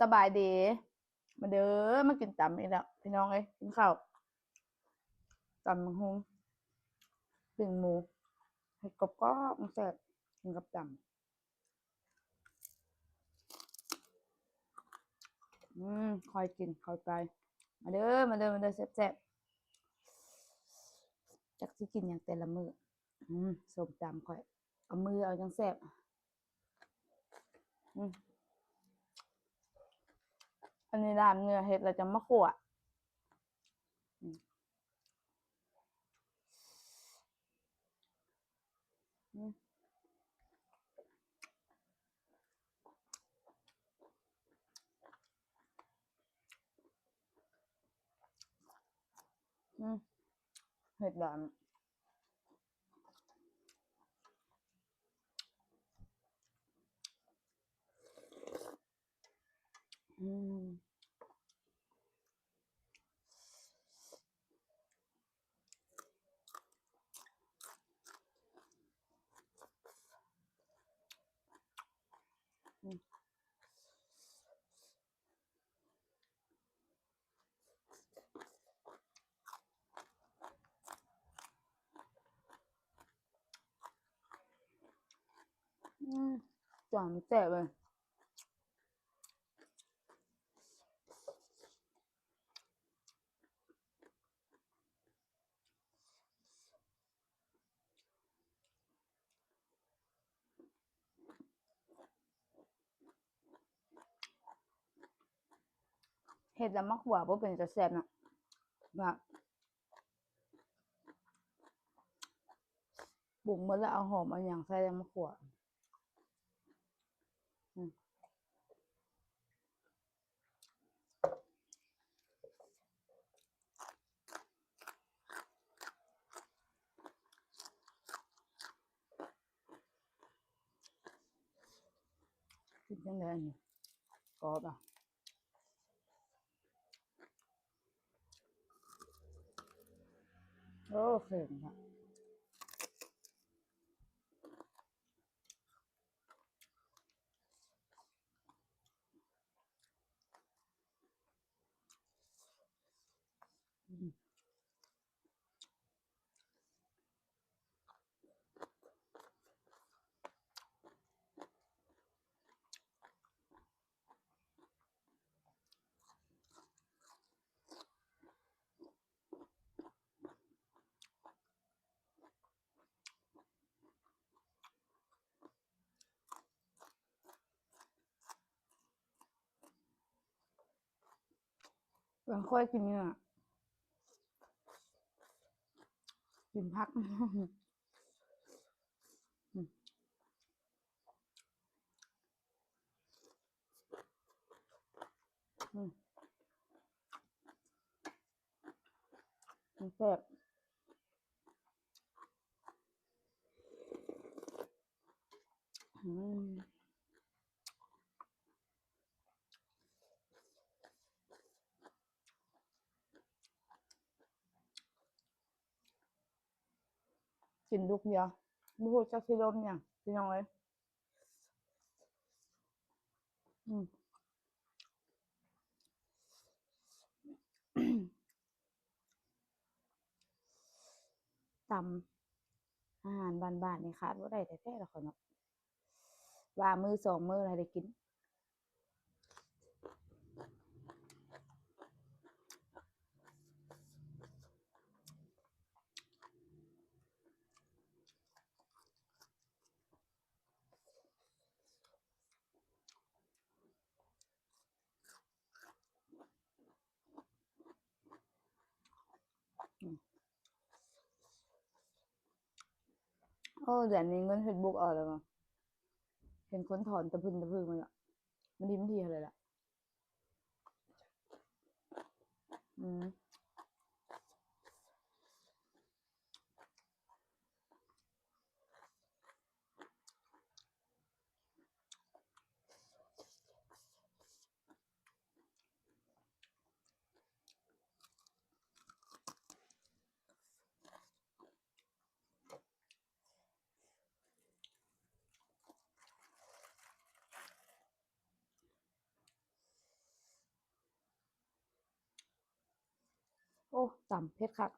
ສະບາຍດີ ມາເດີ ມາກິນຕຳອີກແລ້ວພີ່ນ້ອງເອີຍ ກິນເຂົ້າ ຕຳບັກຫຸ່ງ ປີ້ງໝູ ເຮັດກອບໆ ແຊບ ກິນກັບຕຳ. ອືມ ຄ່ອຍກິນຄ່ອຍໄປ ມາເດີ ມາເດີ ມາເດີ ແຊບໆ ຈັກຊິກິນຫຍັງແຕ່ລະມື້. ອືມ ສົ້ມຕຳຂ້ອຍ ເອົາມືເອົາຈັ່ງແຊບ. ອືມ ອັນນີ້ລາບເນື້ອ ເຮັດແລ້ວຈັ່ງມາຂົ້ວ. ອືມ ອືມ ອືມ ເຮັດແລ້ວ ອືມ ອືມ ອືມ ຈ້ອມແຊບເລີຍ. ເຮັດແລ້ວມາຂົ້ວບໍ່ເປັນຕາແຊບເນາະ ວ່າ ປຸງໝົດແລ້ວ ເອົາຫອມເອົາຫຍັງໃສ່ແລ້ວມາຂົ້ວ. ອືມ ກິນຈັ່ງໃດອັນນີ້ ກອບອ່ະ. ໂອ້ ເຄັມແທ້. ອືມ ເບິ່ງຂ້ອຍກິນເນື້ອ ກິນຜັກ ອືມ ອືມ ມັນແຊບ ອືມ ກິນລູກດຽວ ບໍ່ຮູ້ຈັກຊິລົມຫຍັງ ພີ່ນ້ອງເອີຍ. ອືມ ຕຳ ອາຫານບ້ານໆນີ້ຂາດບໍ່ໄດ້ແທ້ໆ ລະຂ້ອຍເນາະ ວ່າມື້ສອງມື້ລະໄດ້ກິນ. ໂອ້ ດຽວນີ້ເງິນເຟສບຸກອອກແລ້ວ ເຫັນຄົນຖອນຕະພຶນຕະພຶນມາແລ້ວ ມັນດີ ມັນດີເທົ່າໃດລະ? ອືມ ອືມ ຕຳເຜັດຄັກ.